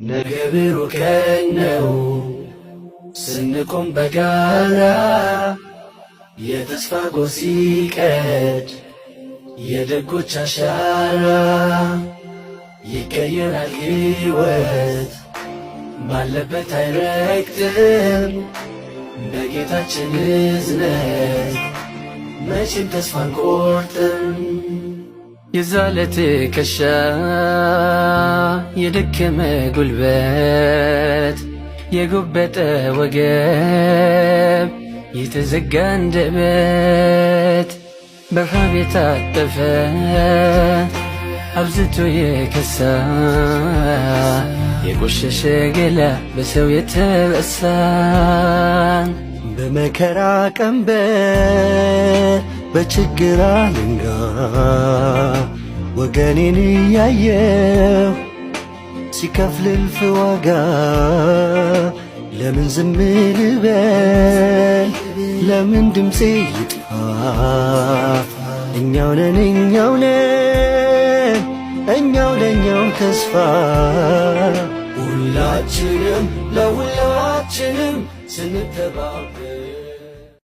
ነገ ብሩህ ቀን ነው ስንቆም በጋራ፣ የተስፋ ጎህ ሲቀድ የደጎች አሻራ፣ ይቀየራል ሕይወት ባለበት አይረግጥም፣ በጌታችን እዝነት መቼም ተስፋ አንቆርጥም። የዛለ ትከሻ፣ የደከመ ጉልበት፣ የጎበጠ ወገብ፣ የተዘጋ አንደበት፣ በረሃብ የታጠፈ፣ አብዝቶ የከሳ፣ የቆሸሸ ገላ፣ በሰው የተረሳን በመከራ ቀንበር በችግር አለንጋ ወገኔን እያየው ሲከፍል እልፍ ዋጋ ለምን ዝም ልበል? ለምን ድምፄ ይጥፋ? እኛው ነን፣ እኛው ነን፣ እኛው ለእኛው ተስፋ። ሁላችንም ለሁላችንም ስንተባበር።